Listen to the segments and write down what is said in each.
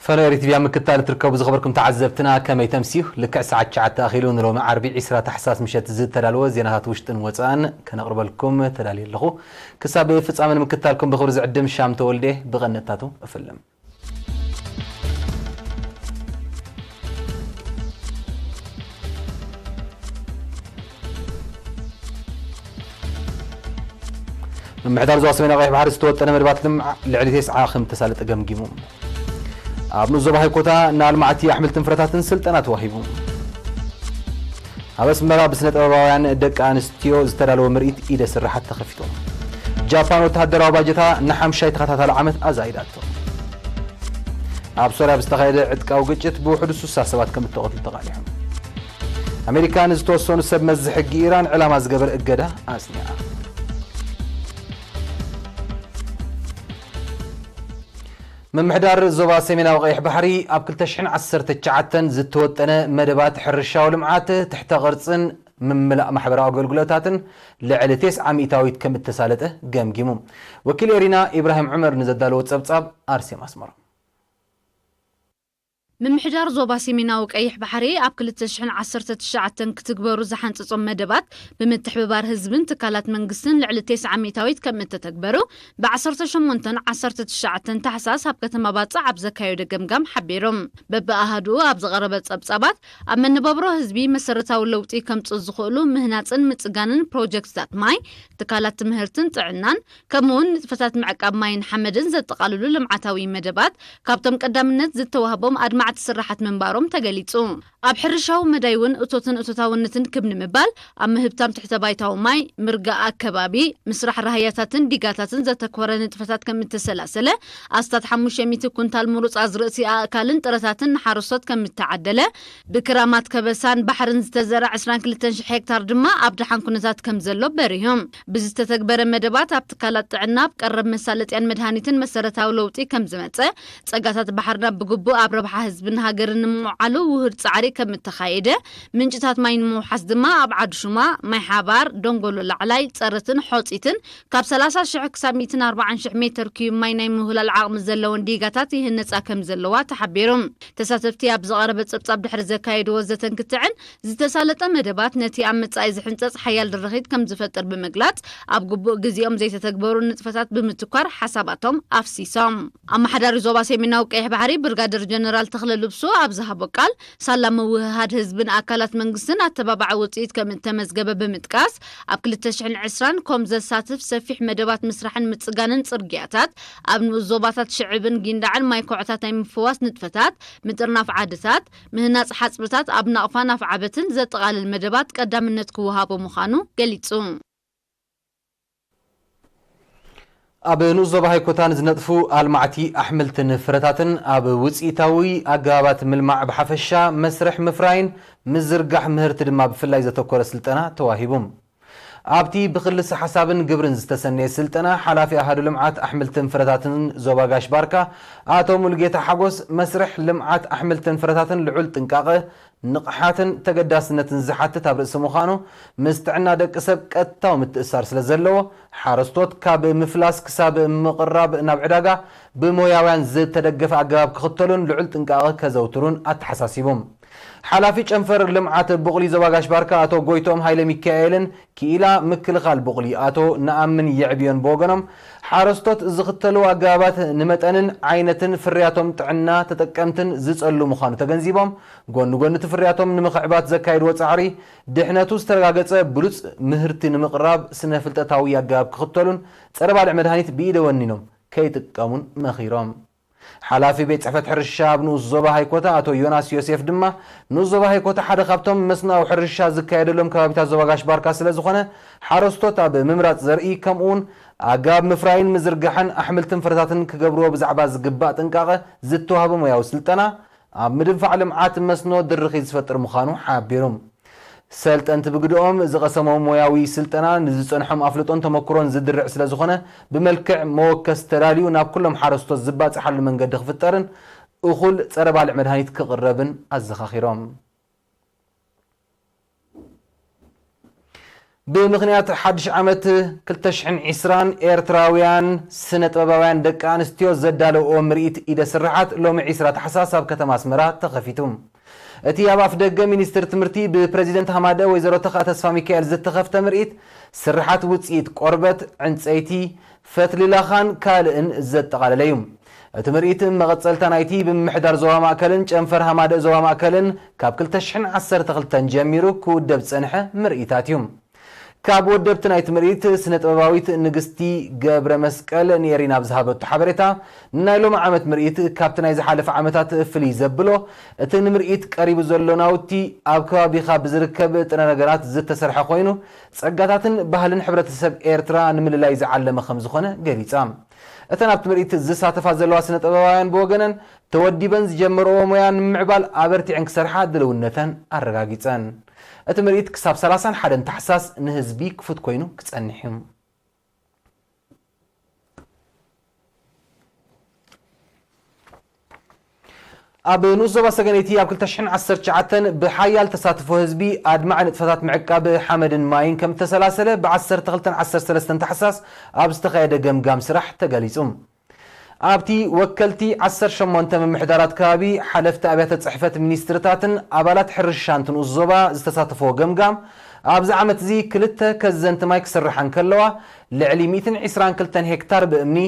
ፈነው ኤሪ ቲቪ ኣብ ምክትታል እትርከቡ ዝኸበርኩም ተዓዘብትና ከመይ ተምስዩ? ልክዕ ሰዓት ትሽዓተ ኣኺሉ ንሎሚ ዓርቢ ዕስራ ታሕሳስ ምሸት ዝተዳለወ ዜናታት ውሽጥን ወፃእን ከነቕርበልኩም ተዳልየ ኣለኹ። ክሳብ ፍጻመ ንምክትታልኩም ብኽብሪ ዝዕድም ሻም ተወልዴ ብቐንድታቱ እፍልም። ምምሕዳር ዞባ ሰሜናዊ ቀይሕ ባሕሪ ዝተወጠነ መደባት ልምዓ ልዕሊ ተስዓ ከም ተሳለጠ ገምጊሙ። ኣብ ንኡስ ዞባ ሃይኮታ ንኣልማዕቲ ኣሕምልትን ፍረታትን ስልጠና ተዋሂቡ። ኣብ ኣስመራ ብስነ ጥበባውያን ደቂ ኣንስትዮ ዝተዳለወ ምርኢት ኢደ ስራሓት ተኸፊቱ። ጃፓን ወተሃደራዊ ባጀታ ንሓምሻይ ተኸታታሊ ዓመት ኣዛይዳቶ። ኣብ ሶርያ ብዝተኻየደ ዕጥቃዊ ግጭት ብውሕዱ ስሳ ሰባት ከም እተቐትሉ ተቓሊሑ። ኣሜሪካ ንዝተወሰኑ ሰብ መዚ ሕጊ ኢራን ዕላማ ዝገበረ እገዳ ኣጽኒዓ። ምምሕዳር ዞባ ሰሜናዊ ቀይሕ ባሕሪ ኣብ ክልተ ሽሕን ዓሰርተ ትሽዓተን ዝተወጠነ መደባት ሕርሻዊ ልምዓት፣ ትሕተ ቅርጽን ምምላእ ማሕበራዊ ኣገልግሎታትን ልዕሊ ተስዓ ሚእታዊት ከም እተሳለጠ ገምጊሙ። ወኪል ኤሪና ኢብራሂም ዑመር ንዘዳለዎ ጸብጻብ ኣርሴማ ኣስመሮም። ምምሕዳር ዞባ ሰሜናዊ ቀይሕ ባሕሪ ኣብ ክልተ ሽሕን ዓሰርተ ትሽዓተን ክትግበሩ ዝሓንጸጾም መደባት ብምትሕብባር ህዝብን ትካላት መንግስትን ልዕሊ ተስዓ ሚእታዊት ከም እተተግበሩ ብ ዓሰርተ ሸሞንተን ዓሰርተ ትሽዓተን ታሕሳስ ኣብ ከተማ ባጽዕ ኣብ ዘካየዶ ገምጋም ሓቢሩ። በብኣሃዱኡ ኣብ ዝቐረበ ጸብጻባት ኣብ መነባብሮ ህዝቢ መሰረታዊ ለውጢ ከምጽኡ ዝኽእሉ ምህናጽን ምጽጋንን ፕሮጀክትታት ማይ፣ ትካላት ትምህርትን ጥዕናን፣ ከምኡውን ንጥፈታት ምዕቃብ ማይን ሓመድን ዘጠቓልሉ ልምዓታዊ መደባት ካብቶም ቀዳምነት ዝተዋህቦም ኣድማዕቲ ስራሓት ምንባሮም ተገሊጹ። ኣብ ሕርሻዊ መዳይ እውን እቶትን እቶታውነትን ክብ ንምባል ኣብ ምህብታም ትሕተ ባይታዊ ማይ፣ ምርጋእ ኣከባቢ፣ ምስራሕ ራህያታትን ዲጋታትን ዘተኮረ ንጥፈታት ከም እተሰላሰለ፣ ኣስታት ሓሙሽተ ሚእቲ ኩንታል ምሩፅ ኣዝርእቲ ኣእካልን ጥረታትን ንሓረስቶት ከም እተዓደለ፣ ብክራማት ከበሳን ባሕርን ዝተዘርኣ ዕስራን ክልተን ሽሕ ሄክታር ድማ ኣብ ደሓን ኩነታት ከም ዘሎ በሪሁ። ብዝተተግበረ መደባት ኣብ ትካላት ጥዕና፣ ኣብ ቀረብ መሳለጥያን መድሃኒትን መሰረታዊ ለውጢ ከም ዝመፀ፣ ጸጋታት ባሕርና ብግቡእ ኣብ ረብሓ ህዝብን ሃገርን ንምውዓሉ ውሁድ ጻዕሪ ከም እተኻየደ፣ ምንጭታት ማይ ንምውሓስ ድማ ኣብ ዓዲ ሹማ፣ ማይ ሓባር፣ ደንጎሎ ላዕላይ፣ ጸረትን ሖጺትን ካብ ሰላሳ ሽሕ ክሳብ ሚእትን ኣርባዓን ሽሕ ሜተር ኪዩብ ማይ ናይ ምውህላል ዓቕሚ ዘለወን ዲጋታት ይህነጻ ከም ዘለዋ ተሓቢሩ። ተሳተፍቲ ኣብ ዝቐረበ ጸብጻብ ድሕሪ ዘካየድዎ ዘተን ክትዕን፣ ዝተሳለጠ መደባት ነቲ ኣብ መጻኢ ዝሕንጸጽ ሓያል ድርኺት ከም ዝፈጥር ብምግላጽ፣ ኣብ ግቡእ ግዜኦም ዘይተተግበሩ ንጥፈታት ብምትኳር ሓሳባቶም ኣፍሲሶም። ኣመሓዳሪ ዞባ ሰሜናዊ ቀይሕ ባሕሪ ብርጋደር ጀነራል ተኽለ ልብሱ ኣብ ዝሃቦ ቃል፣ ሳላ ምውህሃድ ህዝብን ኣካላት መንግስትን ኣተባባዒ ውጽኢት ከም እተመዝገበ ብምጥቃስ፣ ኣብ ክልተ ሽሕን ዕስራን ኮም ዘሳትፍ ሰፊሕ መደባት ምስራሕን ምጽጋንን ጽርግያታት፣ ኣብ ንኡስ ዞባታት ሽዕብን ጊንዳዕን ማይ ኮዕታት ናይ ምፍዋስ ንጥፈታት፣ ምጥርናፍ ዓድታት፣ ምህናጽ ሓጽብታት ኣብ ናቕፋን ኣፍዓበትን ዘጠቓልል መደባት ቀዳምነት ክወሃቦ ምዃኑ ገሊጹ። ኣብ ንኡስ ዞባ ሃይኮታ ንዝነጥፉ ኣልማዕቲ ኣሕምልትን ፍረታትን ኣብ ውጽኢታዊ ኣገባባት ምልማዕ ብሓፈሻ፣ መስርሕ ምፍራይን ምዝርጋሕ ምህርቲ ድማ ብፍላይ ዘተኮረ ስልጠና ተዋሂቡ። ኣብቲ ብክልሰ ሓሳብን ግብርን ዝተሰነየ ስልጠና፣ ሓላፊ ኣሃዱ ልምዓት ኣሕምልትን ፍረታትን ዞባ ጋሽ ባርካ ኣቶ ሙሉጌታ ሓጎስ፣ መስርሕ ልምዓት ኣሕምልትን ፍረታትን ልዑል ጥንቃቐ፣ ንቕሓትን ተገዳስነትን ዝሓትት ኣብ ርእሲ ምዃኑ፣ ምስ ጥዕና ደቂ ሰብ ቀጥታዊ ምትእስሳር ስለ ዘለዎ፣ ሓረስቶት ካብ ምፍላስ ክሳብ ምቕራብ ናብ ዕዳጋ ብሞያውያን ዝተደገፈ ኣገባብ ክኽተሉን ልዑል ጥንቃቐ ከዘውትሩን ኣተሓሳሲቡ። ሓላፊ ጨንፈር ልምዓት ቡቕሊ ዞባ ጋሽ ባርካ ኣቶ ጎይቶም ሃይለ ሚካኤልን ክኢላ ምክልኻል ቡቕሊ ኣቶ ነኣምን የዕብዮን ብወገኖም፣ ሓረስቶት ዝኽተልዎ ኣገባባት ንመጠንን ዓይነትን ፍርያቶም፣ ጥዕና ተጠቀምትን ዝጸሉ ምዃኑ ተገንዚቦም፣ ጎኒ ጎኒ እቲ ፍርያቶም ንምኽዕባት ዘካየድዎ ጻዕሪ፣ ድሕነቱ ዝተረጋገጸ ብሉጽ ምህርቲ ንምቕራብ ስነ ፍልጠታዊ ኣገባብ ክኽተሉን ጸረ ባልዕ መድሃኒት ብኢደ ወኒኖም ከይጥቀሙን መኺሮም። ሓላፊ ቤት ጽሕፈት ሕርሻ ኣብ ንኡስ ዞባ ሃይኮታ ኣቶ ዮናስ ዮሴፍ ድማ፣ ንኡስ ዞባ ሃይኮታ ሓደ ካብቶም መስኖኣዊ ሕርሻ ዝካየደሎም ከባቢታት ዞባ ጋሽ ባርካ ስለ ዝኾነ፣ ሓረስቶት ኣብ ምምራጽ ዘርኢ፣ ከምኡውን ኣገባብ ምፍራይን ምዝርጋሕን ኣሕምልትን ፍረታትን ክገብርዎ ብዛዕባ ዝግባእ ጥንቃቐ ዝተዋህበ ሞያዊ ስልጠና፣ ኣብ ምድንፋዕ ልምዓት መስኖ ድርኺት ዝፈጥር ምዃኑ ሓቢሩ። ሰልጠንቲ ብግድኦም ዝቐሰሞ ሞያዊ ስልጠና ንዝጸንሖም ኣፍልጦን ተመክሮን ዝድርዕ ስለ ዝኾነ፣ ብመልክዕ መወከሲ ተዳልዩ ናብ ኩሎም ሓረስቶት ዝባጽሓሉ መንገዲ ክፍጠርን እኹል ጸረ ባልዕ መድሃኒት ክቕረብን ኣዘኻኺሮም። ብምኽንያት ሓድሽ ዓመት ክልተ ሽሕን ዕስራን ኤርትራውያን ስነ ጥበባውያን ደቂ ኣንስትዮ ዘዳለውኦ ምርኢት ኢደ ስርሓት ሎሚ ዕስራ ታሕሳስ ኣብ ከተማ ኣስመራ ተኸፊቱ። እቲ ኣብ ኣፍ ደገ ሚኒስትር ትምህርቲ ብፕሬዚደንት ሃማደ ወይዘሮ ተኽኣ ተስፋ ሚካኤል ዝተኸፍተ ምርኢት ስርሓት ውፅኢት ቆርበት፣ ዕንፀይቲ፣ ፈትሊ ላኻን ካልእን ዘጠቓለለ እዩ። እቲ ምርኢት መቐጸልታ ናይቲ ብምምሕዳር ዞባ ማእከልን ጨንፈር ሃማደእ ዞባ ማእከልን ካብ ክልተ ሽሕን ዓሰርተ ክልተን ጀሚሩ ክውደብ ዝጸንሐ ምርኢታት እዩ። ካብ ወደብቲ ናይቲ ምርኢት ስነ ጥበባዊት ንግስቲ ገብረ መስቀል ንኤሪና ኣብ ዝሃበቶ ሓበሬታ፣ ናይ ሎሚ ዓመት ምርኢት ካብቲ ናይ ዝሓለፈ ዓመታት ፍልይ ዘብሎ፣ እቲ ንምርኢት ቀሪቡ ዘሎ ናውቲ ኣብ ከባቢኻ ብዝርከብ ጥረ ነገራት ዝተሰርሐ ኮይኑ፣ ጸጋታትን ባህልን ሕብረተሰብ ኤርትራ ንምልላይ ዝዓለመ ከም ዝኾነ ገሊጻ። እተን ኣብቲ ምርኢት ዝሳተፋ ዘለዋ ስነ ጥበባውያን ብወገነን፣ ተወዲበን ዝጀመርኦ ሞያ ንምምዕባል ኣበርቲዐን ክሰርሓ ድልውነተን ኣረጋጊጸን። እቲ ምርኢት ክሳብ ሰላሳን ሓደን ታሕሳስ ንህዝቢ ክፉት ኮይኑ ክጸንሕ እዩ። ኣብ ንኡስ ዞባ ሰገነይቲ ኣብ ክልተ ሽሕን ዓሰርተ ትሽዓተን ብሓያል ተሳትፎ ህዝቢ ኣድማዒ ንጥፈታት ምዕቃብ ሓመድን ማይን ከም እተሰላሰለ ብ ዓሰርተ ክልተን ዓሰርተ ሰለስተን ታሕሳስ ኣብ ዝተኻየደ ገምጋም ስራሕ ተገሊጹ። ኣብቲ ወከልቲ ዓሰርተ ሸሞንተ ምምሕዳራት ከባቢ፣ ሓለፍቲ ኣብያተ ጽሕፈት ሚኒስትርታትን ኣባላት ሕርሻን እቲ ንኡስ ዞባ ዝተሳተፍዎ ገምጋም፣ ኣብዚ ዓመት እዚ ክልተ ከዘንቲ ማይ ክስርሓ እንከለዋ፣ ልዕሊ ሚእትን ዕስራን ክልተን ሄክታር ብእምኒ፣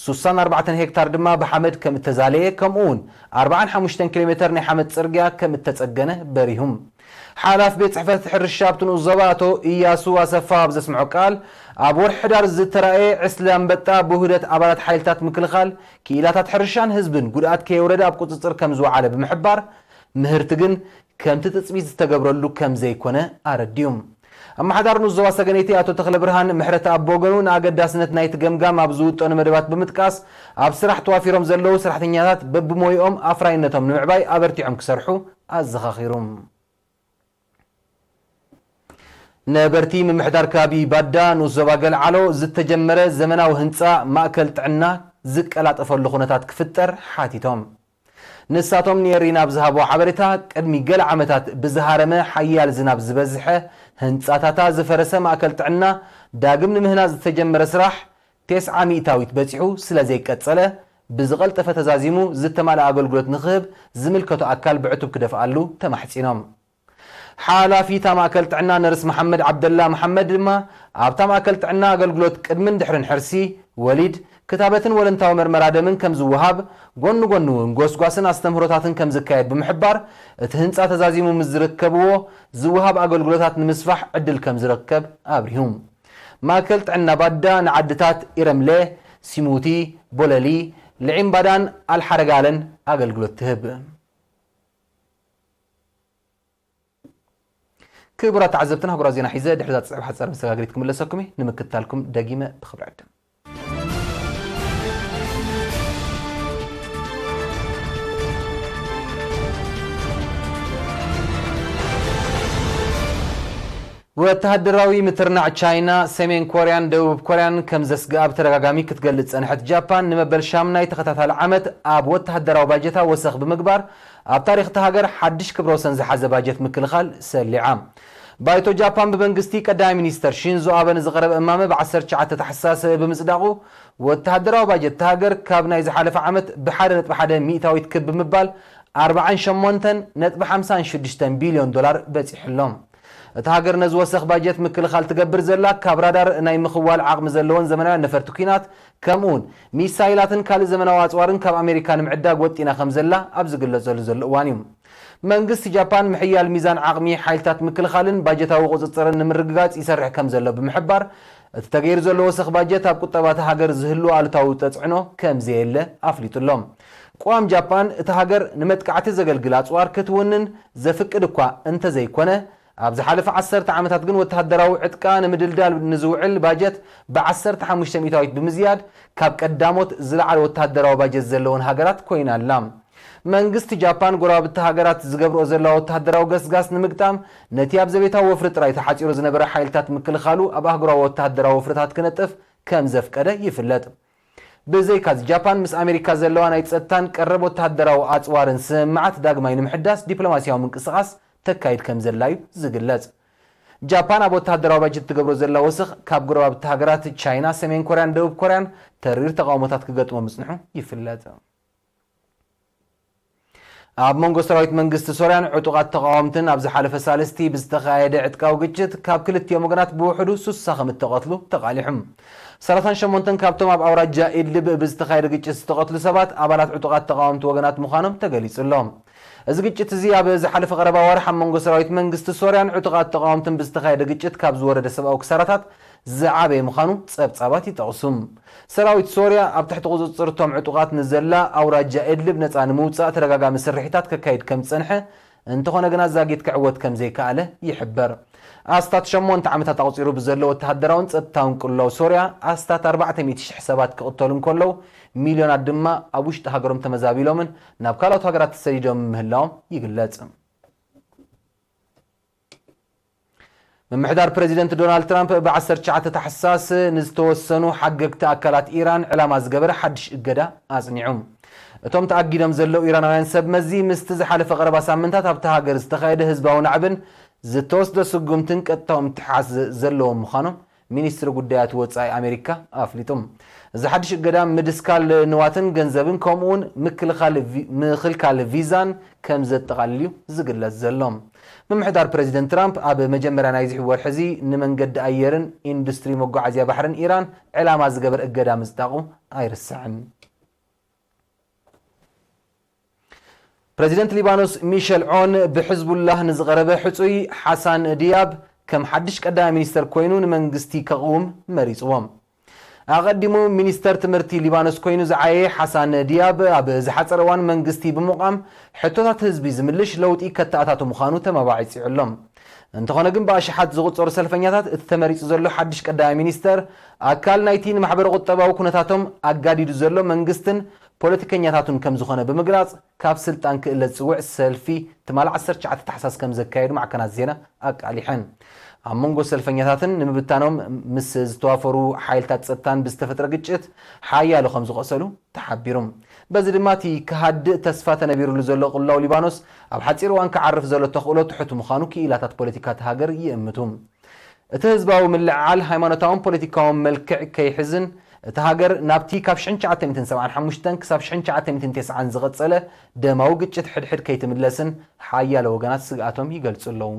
ሱሳን ኣርባዕተን ሄክታር ድማ ብሓመድ ከም እተዛለየ፣ ከምኡ እውን ኣርባዓን ሓሙሽተን ኪሎ ሜተር ናይ ሓመድ ጽርግያ ከም እተጸገነ በሪሁም። ሓላፊ ቤት ጽሕፈት ሕርሻ ኣብቲ ንኡስ ዞባ ኣቶ ኢያሱ ኣሰፋ ኣብ ዘስምዖ ቃል፣ ኣብ ወርሒ ሕዳር ዝተራእየ ዕስለ ኣንበጣ ብውህደት ኣባላት ሓይልታት ምክልኻል፣ ክኢላታት ሕርሻን ህዝብን ጉድኣት ከየውረደ ኣብ ቁጽጽር ከም ዝወዓለ ብምሕባር፣ ምህርቲ ግን ከምቲ ትጽቢት ዝተገብረሉ ከም ዘይኮነ ኣረዲኡ። ኣመሓዳሪ ንኡስ ዞባ ሰገነይቲ ኣቶ ተኽለ ብርሃን ምሕረተኣብ ብወገኑ፣ ንኣገዳስነት ናይቲ ገምጋም ኣብ ዝውጠኑ መደባት ብምጥቃስ፣ ኣብ ስራሕ ተዋፊሮም ዘለዉ ሰራሕተኛታት በብሞይኦም ኣፍራይነቶም ንምዕባይ ኣበርቲዖም ክሰርሑ ኣዘኻኺሩ። ነበርቲ ምምሕዳር ከባቢ ባዳ ንኡስ ዞባ ገልዓሎ ዝተጀመረ ዘመናዊ ህንፃ ማእከል ጥዕና ዝቀላጠፈሉ ኩነታት ክፍጠር ሓቲቶም። ንሳቶም ንኤሪና ኣብ ዝሃብዎ ሓበሬታ፣ ቅድሚ ገለ ዓመታት ብዝሃረመ ሓያል ዝናብ ዝበዝሐ ህንፃታታ ዝፈረሰ ማእከል ጥዕና ዳግም ንምህናፅ ዝተጀመረ ስራሕ ተስዓ ሚእታዊት በፂሑ ስለ ዘይቀፀለ፣ ብዝቐልጠፈ ተዛዚሙ ዝተማልኣ ኣገልግሎት ንክህብ ዝምልከቶ ኣካል ብዕቱብ ክደፍኣሉ ተማሕፂኖም። ሓላፊ እታ ማእከል ጥዕና ነርስ መሓመድ ዓብደላ መሓመድ ድማ፣ ኣብታ ማእከል ጥዕና ኣገልግሎት ቅድምን ድሕርን ሕርሲ፣ ወሊድ፣ ክታበትን ወለንታዊ መርመራ ደምን ከም ዝወሃብ፣ ጎኒ ጎኒ እውን ጎስጓስን ኣስተምህሮታትን ከም ዝካየድ ብምሕባር፣ እቲ ህንፃ ተዛዚሙ ምስ ዝርከብዎ ዝወሃብ ኣገልግሎታት ንምስፋሕ ዕድል ከም ዝረከብ ኣብሪሁ። ማእከል ጥዕና ባዳ ንዓድታት ኢረምለ፣ ሲሙቲ፣ ቦለሊ፣ ልዒምባዳን ኣልሓረጋለን ኣገልግሎት ትህብ። ክቡራት ተዓዘብትና፣ ኣህጉራዊ ዜና ሒዘ ድሕሪ እዛ ጽሑፍ ሓጻር መሰጋገሪት ክምለሰኩም እየ። ንምክትታልኩም ደጊመ ብኽብሪ ዕድም። ወተሃደራዊ ምትርናዕ ቻይና፣ ሰሜን ኮርያን ደቡብ ኮርያን ከም ዘስግኣ ብተደጋጋሚ ክትገልጽ ጸንሐት ጃፓን፣ ንመበል ሻምናይ ተኸታታሊ ዓመት ኣብ ወተሃደራዊ ባጀታ ወሰኽ ብምግባር፣ ኣብ ታሪኽ እታ ሃገር ሓድሽ ክብረ ወሰን ዝሓዘ ባጀት ምክልኻል ሰሊዓ። ባይቶ ጃፓን ብመንግስቲ ቀዳማይ ሚኒስተር ሺንዞ ኣበ ንዝቐረበ እማመ ብ ዓሰርተ ትሽዓተ ታሕሳስ ብምጽዳቑ፣ ወተሃደራዊ ባጀት እታ ሃገር ካብ ናይ ዝሓለፈ ዓመት ብ ሓደ ነጥቢ ሓደ ሚእታዊት ክብ ብምባል ኣርብዓን ሸሞንተን ነጥቢ ሓምሳን ሽዱሽተን ቢልዮን ዶላር በጺሑ ኣሎ። እታ ሃገር ነዚ ወሰኽ ባጀት ምክልኻል ትገብር ዘላ፣ ካብ ራዳር ናይ ምኽዋል ዓቕሚ ዘለወን ዘመናውያን ነፈርቲ ኲናት፣ ከምኡውን ሚሳይላትን ካልእ ዘመናዊ ኣጽዋርን ካብ ኣሜሪካ ንምዕዳግ ወጢና ከም ዘላ ኣብ ዝግለጸሉ ዘሎ እዋን እዩ። መንግስቲ ጃፓን ምሕያል ሚዛን ዓቕሚ ሓይልታት ምክልኻልን ባጀታዊ ቁጽጽርን ንምርግጋጽ ይሰርሕ ከም ዘሎ ብምሕባር፣ እቲ ተገይሩ ዘሎ ወሰኽ ባጀት ኣብ ቁጠባ እታ ሃገር ዝህሉ ኣሉታዊ ተጽዕኖ ከም ዘየለ ኣፍሊጡ ኣሎ። ቅዋም ጃፓን እታ ሃገር ንመጥቃዕቲ ዘገልግል ኣጽዋር ክትውንን ዘፍቅድ እኳ እንተዘይኮነ፣ ኣብ ዝሓለፈ ዓሰርተ ዓመታት ግን ወተሃደራዊ ዕጥቃ ንምድልዳል ንዝውዕል ባጀት ብ ዓሰርተ ሓሙሽተ ሚእታዊት ብምዝያድ፣ ካብ ቀዳሞት ዝለዓለ ወተሃደራዊ ባጀት ዘለወን ሃገራት ኮይና ኣላ። መንግስቲ ጃፓን ጎረባብቲ ሃገራት ዝገብርኦ ዘለዋ ወተሃደራዊ ገስጋስ ንምግጣም፣ ነቲ ኣብ ዘቤታዊ ወፍሪ ጥራይ ተሓጺሩ ዝነበረ ሓይልታት ምክልኻሉ ኣብ ኣህጉራዊ ወተሃደራዊ ወፍርታት ክነጥፍ ከም ዘፍቀደ ይፍለጥ። ብዘይካዚ፣ ጃፓን ምስ ኣሜሪካ ዘለዋ ናይ ጸጥታን ቀረብ ወተሃደራዊ ኣጽዋርን ስምምዓት ዳግማይ ንምሕዳስ ዲፕሎማስያዊ ምንቅስቓስ ተካይድ ከም ዘላ እዩ ዝግለጽ። ጃፓን ኣብ ወተሃደራዊ ባጀት ትገብሮ ዘላ ወሰኽ ካብ ጎረባብቲ ሃገራት ቻይና፣ ሰሜን ኮርያን ደቡብ ኮርያን ተሪር ተቓውሞታት ክገጥሞ ምጽንሑ ይፍለጥ። ኣብ መንጎ ሰራዊት መንግስቲ ሶርያን ዕጡቓት ተቓወምትን ኣብ ዝሓለፈ ሳልስቲ ብዝተኻየደ ዕጥቃዊ ግጭት ካብ ክልቲኦም ወገናት ብውሕዱ ሱሳ ከም እተቐትሉ ተቓሊሑ። ሰላሳን ሸሞንተን ካብቶም ኣብ ኣውራጃ ኢድሊብ ብዝተኻየደ ግጭት ዝተቐትሉ ሰባት ኣባላት ዕጡቓት ተቓወምቲ ወገናት ምዃኖም ተገሊጹ ኣሎ። እዚ ግጭት እዚ ኣብ ዝሓለፈ ቀረባ ወርሕ ኣብ መንጎ ሰራዊት መንግስቲ ሶርያን ዕጡቓት ተቓወምትን ብዝተኻየደ ግጭት ካብ ዝወረደ ሰብኣዊ ክሳራታት ዝዓበየ ምዃኑ ጸብጻባት ይጠቕሱ። ሰራዊት ሶርያ ኣብ ትሕቲ ቁጽጽር እቶም ዕጡቓት ንዘላ ኣውራጃ ኢድሊብ ነጻ ንምውጻእ ተደጋጋሚ ስርሒታት ከካይድ ከም ዝጸንሐ፣ እንተኾነ ግና ዛጊት ክዕወት ከም ዘይከኣለ ይሕበር። ኣስታት ሸሞንተ ዓመታት ኣቑጺሩ ብዘሎ ወተሃደራውን ጸጥታውን ቅልውላው ሶርያ ኣስታት ኣርባዕተ ሚእቲ ሽሕ ሰባት ክቕተሉ እንከለዉ፣ ሚልዮናት ድማ ኣብ ውሽጢ ሃገሮም ተመዛቢሎምን ናብ ካልኦት ሃገራት ተሰዲዶም ምህላዎም ይግለጽ። ምምሕዳር ፕረዚደንት ዶናልድ ትራምፕ ብ ዓሰርተ ትሽዓተ ታሕሳስ ንዝተወሰኑ ሓገግቲ ኣካላት ኢራን ዕላማ ዝገበረ ሓድሽ እገዳ ኣጽኒዑ። እቶም ተኣጊዶም ዘለዉ ኢራናውያን ሰብ መዚ ምስቲ ዝሓለፈ ቀረባ ሳምንታት ኣብታ ሃገር ዝተኻየደ ህዝባዊ ናዕብን ዝተወስደ ስጉምትን ቀጥታዊ ምትሕሓዝ ዘለዎም ምዃኖም ሚኒስትሪ ጉዳያት ወጻኢ ኣሜሪካ ኣፍሊጡ። እዚ ሓድሽ እገዳ ምድስካል ንዋትን ገንዘብን ከምኡውን ምክልኻል ቪ-፣ ምኽልካል ቪዛን ከም ዘጠቓልል እዩ ዝግለጽ ዘሎ። ምምሕዳር ፕረዚደንት ትራምፕ ኣብ መጀመርያ ናይዚ ወርሒ እዚ ንመንገዲ ኣየርን ኢንዱስትሪ መጓዓዝያ ባሕርን ኢራን ዕላማ ዝገበር እገዳ ምጽዳቑ ኣይርሳዕን። ፕረዚደንት ሊባኖስ ሚሸል ዖን ብሕዝቡላህ ንዝቐረበ ሕጹይ ሓሳን ዲያብ ከም ሓድሽ ቀዳማይ ሚኒስተር ኮይኑ ንመንግስቲ ከቕውም መሪጽዎ። ኣቐዲሙ ሚኒስተር ትምህርቲ ሊባኖስ ኮይኑ ዝዓየየ ሓሳን ዲያብ ኣብ ዝሓጸረ እዋን መንግስቲ ብምቋም ሕቶታት ህዝቢ ዝምልሽ ለውጢ ከተኣታቱ ምዃኑ ተመባዒጺዑ ኣሎ። እንተኾነ ግን ብኣሽሓት ዝቑጸሩ ሰልፈኛታት እቲ ተመሪጹ ዘሎ ሓድሽ ቀዳማይ ሚኒስተር ኣካል ናይቲ ንማሕበረ ቁጠባዊ ኩነታቶም ኣጋዲዱ ዘሎ መንግስትን ፖለቲከኛታቱን ከም ዝኾነ ብምግላጽ ካብ ስልጣን ክእለ ዝጽውዕ ሰልፊ ትማሊ ዓሰርተ ትሽዓተ ታሕሳስ ከም ዘካየዱ ማዕከናት ዜና ኣቃሊሐን። ኣብ መንጎ ሰልፈኛታትን ንምብታኖም ምስ ዝተዋፈሩ ሓይልታት ጸጥታን ብዝተፈጥረ ግጭት ሓያሎ ከም ዝቖሰሉ ተሓቢሩ። በዚ ድማ እቲ ክሃድእ ተስፋ ተነቢሩሉ ዘሎ ቅልውላው ሊባኖስ ኣብ ሓጺር እዋን ክዓርፍ ዘሎ ተኽእሎ ትሑት ምዃኑ ክኢላታት ፖለቲካ እታ ሃገር ይእምቱ። እቲ ህዝባዊ ምልዕዓል ሃይማኖታውን ፖለቲካውን መልክዕ ከይሕዝን እታ ሃገር ናብቲ ካብ ሽሕን ትሽዓተ ሚእትን ሰብዓን ሓሙሽተን ክሳብ ሽሕን ትሽዓተ ሚእትን ተስዓን ዝቐጸለ ደማዊ ግጭት ሕድሕድ ከይትምለስን ሓያሎ ወገናት ስግኣቶም ይገልጹ ኣለዉ።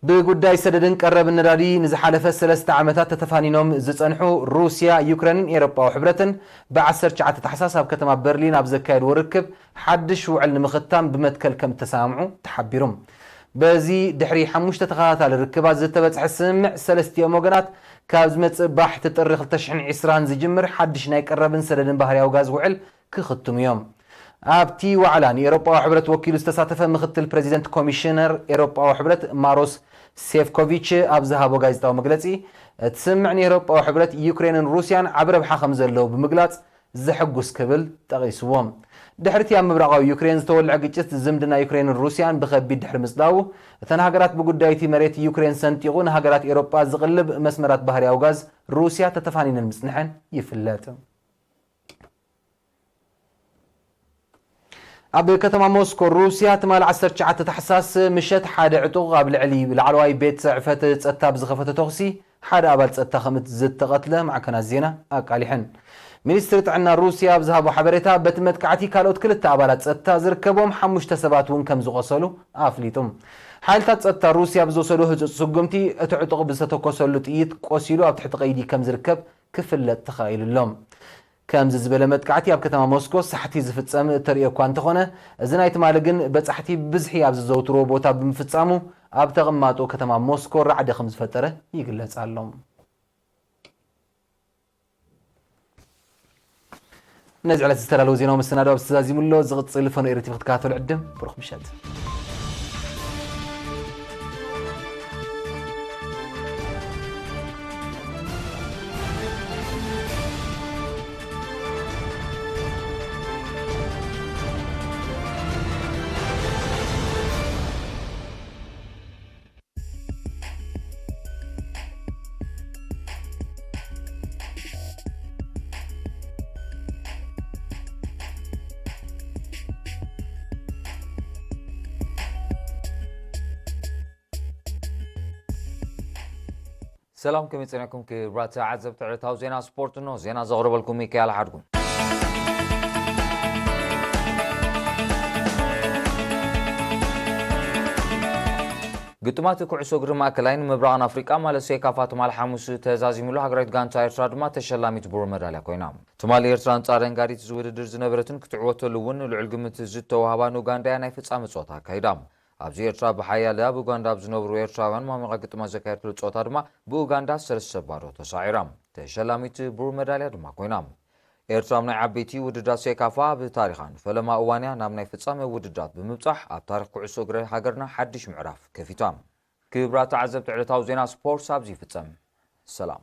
ብጉዳይ ሰደድን ቀረብን ነዳዲ ንዝሓለፈ ሰለስተ ዓመታት ተተፋኒኖም ዝጸንሑ ሩስያ፣ ዩክሬንን ኤውሮጳዊ ሕብረትን ብ ዓሰርተ ትሽዓተ ታሕሳስ ኣብ ከተማ በርሊን ኣብ ዘካየድዎ ርክብ ሓድሽ ውዕል ንምኽታም ብመትከል ከም እተሰማምዑ ተሓቢሩ። በዚ ድሕሪ ሓሙሽተ ተኸታታሊ ርክባት ዝተበጽሐ ስምምዕ ሰለስቲኦም ወገናት ካብ ዝመጽእ ባሕቲ ጥሪ ክልተ ሽሕን ዕስራን ዝጅምር ሓድሽ ናይ ቀረብን ሰደድን ባህርያዊ ጋዝ ውዕል ክኽትሙ እዮም። ኣብቲ ዋዕላ ንኤውሮጳዊ ሕብረት ወኪሉ ዝተሳተፈ ምኽትል ፕረዚደንት ኮሚሽነር ኤውሮጳዊ ሕብረት ማሮስ ሴፍኮቪች ኣብ ዝሃቦ ጋዜጣዊ መግለጺ፣ እቲ ስምምዕ ንኤውሮጳዊ ሕብረት ዩክሬንን ሩስያን ዓቢ ረብሓ ከም ዘለዎ ብምግላጽ ዘሐጉስ ክብል ጠቒስዎ። ድሕሪቲ ኣብ ምብራቓዊ ዩክሬን ዝተወልዐ ግጭት ዝምድና ዩክሬንን ሩስያን ብኸቢድ ድሕሪ ምጽዳቡ፣ እተን ሃገራት ብጉዳይ እቲ መሬት ዩክሬን ሰንጢቑ ንሃገራት ኤውሮጳ ዝቕልብ መስመራት ባህርያዊ ጋዝ ሩስያ ተተፋኒነን ምጽንሐን ይፍለጥ። ኣብ ከተማ ሞስኮ ሩስያ ትማሊ ዓሰርተ ትሽዓተ ታሕሳስ ምሸት ሓደ ዕጡቕ ኣብ ልዕሊ ላዕለዋይ ቤት ጽሕፈት ጸጥታ ብዝኸፈተ ተኹሲ ሓደ ኣባል ጸጥታ ከም ዝተቐትለ ማዕከናት ዜና ኣቃሊሐን። ሚኒስትሪ ጥዕና ሩስያ ኣብ ዝሃቦ ሓበሬታ በቲ መጥቃዕቲ ካልኦት ክልተ ኣባላት ጸጥታ ዝርከቦም ሓሙሽተ ሰባት እውን ከም ዝቖሰሉ ኣፍሊጡ። ሓይልታት ጸጥታ ሩስያ ብዝወሰዶ ህጹጽ ስጉምቲ እቲ ዕጡቕ ብዝተተኮሰሉ ጥይት ቆሲሉ ኣብ ትሕቲ ቀይዲ ከም ዝርከብ ክፍለጥ ተኻኢሉ ኣሎ። ከምዚ ዝበለ መጥቃዕቲ ኣብ ከተማ ሞስኮ ሳሕቲ ዝፍጸም ተርእዮ እኳ እንተኾነ፣ እዚ ናይ ትማሊ ግን በጻሕቲ ብዝሒ ኣብ ዝዘውትርዎ ቦታ ብምፍጻሙ ኣብ ተቐማጦ ከተማ ሞስኮ ራዕዲ ከም ዝፈጠረ ይግለጽ ኣሎ። ነዚ ዕለት ዝተዳለወ ዜናዊ መሰናዶ ኣብዚ ተዛዚሙ ኣሎ። ዝቕጽል ፈኖ ኤሪ ቲቪ ክትከታተሉ ዕድም። ብሩኽ ምሸት። ሰላም፣ ከመይ ጸኒሕኩም ክቡራት ተዓዘብቲ ዕለታዊ ዜና ስፖርት? እኖ ዜና ዘቕርበልኩም ሚካኤል ሓድጉ። ግጥማት ኩዕሶ እግሪ ማእከላይን ምብራቕን ኣፍሪቃ ማለት ሴካፋ ትማል ሓሙስ ተዛዚሙሉ፣ ሃገራዊት ጋንታ ኤርትራ ድማ ተሸላሚት ብሩር መዳልያ ኮይና። ትማል ኤርትራ ኣንጻር ደንጋሪት ዝውድድር ዝነበረትን ክትዕወተሉ እውን ልዑል ግምት ዝተዋህባን ኡጋንዳ እያ ናይ ፍጻመ ጸወታ ኣካይዳ። ኣብዚ ኤርትራ ብሓያለ ኣብ ኡጋንዳ ኣብ ዝነብሩ ኤርትራውያን ማሚቓ ግጥማ ዘካየደትሉ ጸወታ ድማ ብኡጋንዳ ሰለስተ ባዶ ተሳዒራ። ተሸላሚት ብሩር መዳልያ ድማ ኮይና። ኤርትራ ኣብ ናይ ዓበይቲ ውድድራት ሴካፋ ኣብ ታሪኻን ፈለማ እዋንያ ናብ ናይ ፍጻመ ውድድራት ብምብጻሕ ኣብ ታሪኽ ኩዕሶ እግሪ ሃገርና ሓድሽ ምዕራፍ ከፊታ። ክቡራት ተዓዘብቲ ዕለታዊ ዜና ስፖርት ኣብዚ ይፍጸም። ሰላም።